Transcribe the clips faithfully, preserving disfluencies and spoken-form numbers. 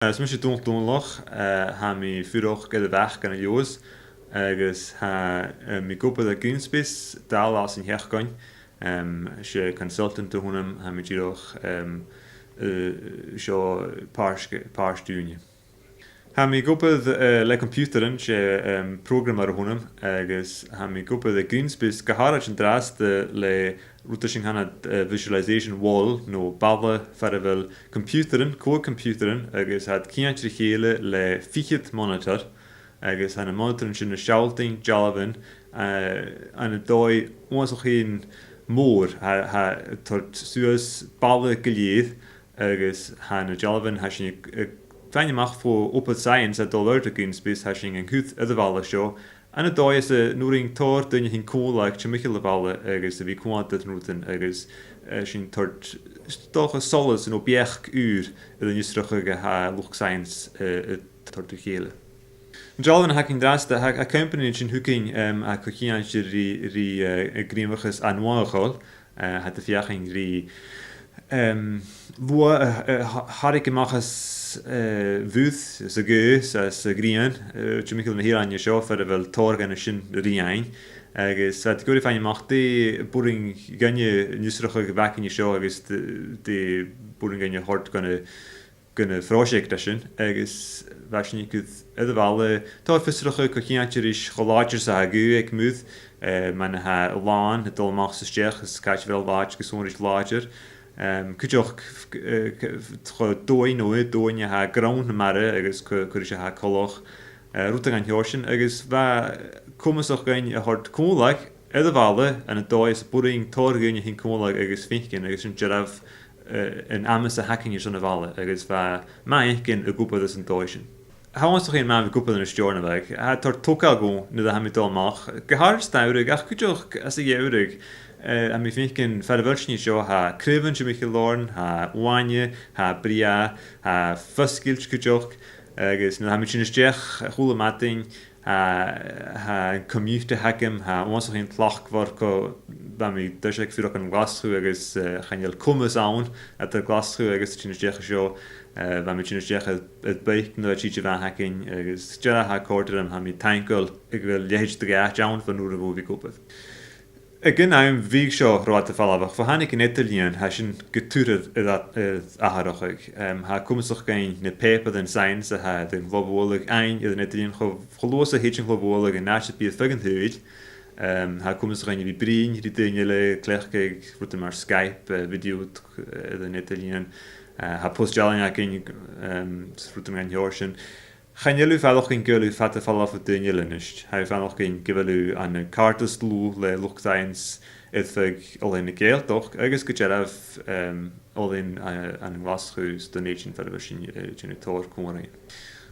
Eh, is mise Dòmhnall Dòmhnallach, eh, tha mi a' fuireach air a' Bhac ann an Leòdhas, agus tha, eh, mi ag obair aig Greenspace, dà latha san t-seachdain, em, 's e consultant a th' annam, tha mi dìreach, em, eh, seo pàirt, pàirt ùine. Tha mi ag obair, eh, le coimpiutairean, 's e, em, programmer a th' annam, agus tha mi ag obair aig Greenspace gu h-àraid an-dràsta le rud a tha sinn a' cantainn, eh, visualization wall, no balla far a bheil coimpiutairean, còig coimpiutairean, agus tha iad ceangailte ri chèile le fichead monitor, agus tha na monitoran sin a' sealltainn dealbhan, eh, ann an dòigh uabhasach mòr, tha, tha iad a' toirt suas balla gu lèir, agus tha na dealbhan, tha sinn a', a' faighinn a-mach bho obair science a' dol air aig Greenspace, tha sinn gan cur air a' bhalla seo, ann an dòigh 's an urrainn tòrr dhaoine fhaighinn còmhla timcheall a' bhalla agus a bhith a' coimhead air rudan agus, eh, sin a' toirt, 's dòcha, solas no beachd ùr air an fhiosrachadh a tha luchd-science, eh, a' toirt ri chèile. An dealbhan a th' againn an-dràsta, tha, tha companaidh an sin thugainn, em, a tha co-cheangailte ri, ri, eh, gnìomhachas ath-nuadhachail, eh, tha iad a' feuchainn ri, em, luath, eh, eh, tha-, tharraing a-mach às, eh, bhùrn, às a' ghaoth, às a' ghrian, eh, timcheall na h-Ìrean an seo, far a bheil tòrr dhen a sin ri fhaighinn. Agus tha iad ag iarraidh faighinn a-mach dè b' urrainn dhuinne an fhiosrachadh a bh' againne seo, agus dè, dè b' urrainn dhuinne a thoirt gu na gu na pròiseactan sin, agus bha sinn a' cur air a' bhalla, tòrr fiosrachadh co-cheangailte ris cho làidir 's a tha a' ghaoth aig muir, eh, mar a tha an làn a' dol a-mach 's a-steach, is càit a bheil e làidir gus an urrainn dhi làidir. Em, cuideachd, eh, c-, cho domhainn no air domhainn a tha grunn na mara agus cò, cò ris a tha e coltach, eh, rudan dhen t-seòrsa sin, agus bha e comasach dhuinn a thoirt còmhla air a' bhalla ann an dòigh 's a b' urrainn tòrr dhaoine fhaighinn còmhla agus faicinn, agus sin dearbh, eh, an amas a th' againn airson a' bhalla, agus bha math fhaicinn a' gabhail às an dòigh sin. Tha e uabhasach math a bhith a' gabhail às an Steòrnabhagh. Tha e a' toirt togail dhomh nuair a tha mi a' dol a-mach, gu h-àraid an t-samhradh, ach cuideachd às a' gheamhradh, eh, tha mi a' faicinn far a bheil sinn an seo, tha craobhan timcheall oirnn, tha uaine, tha brèagha, tha fosgailt cuideachd, agus nuair a tha mi a' tighinn a-steach a h-uile madainn, tha, tha an commute a th' agam, tha e uabhasach tlachdmhor, co-, bha mi an toiseach a' fuireach ann an Glaschu agus, eh, chan eil comas ann eadar Glaschu agus a' tighinn a-steach an seo, eh, bha mi a' tighinn a-steach air, air bike nuair a tha tìde mhath againn, agus dearbh tha e a' còrdadh rium, tha mi taingeil gu bheil leithid de dh'àite ann bhon uair a bha mi ag obair. Aig an àm bhiodh seo ro fhada falbhach, bho thàinig an eadar-lìon, tha sin gu tur air, air, air atharrachadh. Em, tha e comasach dhuinn na pàipearan science a tha air an clò-bhualadh fhaighinn air an eadar-lìon, cho, cho luath 's a thèid an clò-bhualadh an àite a bhios e feadh an t-saoghail. Em, tha e comasach dhuinn a bhith a' bruidhinn ri daoine eile, cleachdadh rudan mar Skype, eh, video, eh, air an eadar-lìon. Eh, tha post-dealain againn, em, 's rudan dhen t-seòrsa sin. Chan eil thu a' faireachdainn gu bheil thu fada falbh bho dhaoine eile a-nis. Tha thu a' faireachdainn gu bheil thu ann an càirdeas dlùth le luchd-science air feadh oilthigh na Gàidhealtachd, agus gu dearbh, em, oilthigh, eh, ann an Glaschu 's Dùn Èideann far a bheil sinn, eh, a' dèanamh tòrr còmhraidhean.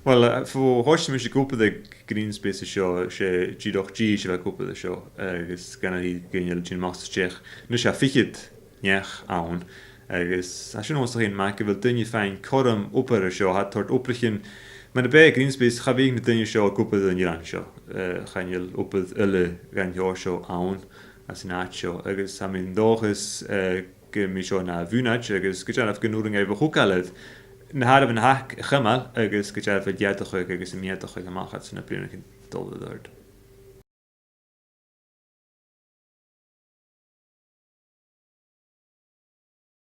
Uill, eh, bho thòisich mise ag obair aig Greenspace an seo, 's e dìreach dithis a bha ag obair an seo, agus gun a bhith a' dèanamh a-mach 's a-steach. A-nis tha fichead neach ann, agus tha sin uabhasach math gu bheil daoine a' faighinn cothrom obair an seo, tha iad a' toirt obraichean, mar a b' e aig Greenspace, cha bhiodh na daoine seo ag obair air an eilean seo, eh, chan eil obair eile dhen t-seòrsa seo ann, anns an àite seo, agus tha mi an dòchas, eh, gum bi seo na bhunaid, agus gu dearbh gun urrainn dhaibh a thogail air na h-àireamhan a th' aca a chumail, agus gu dearbh a leudachadh agus a mheudachadh a-mach às na bliadhnaichean a' dol air adhart.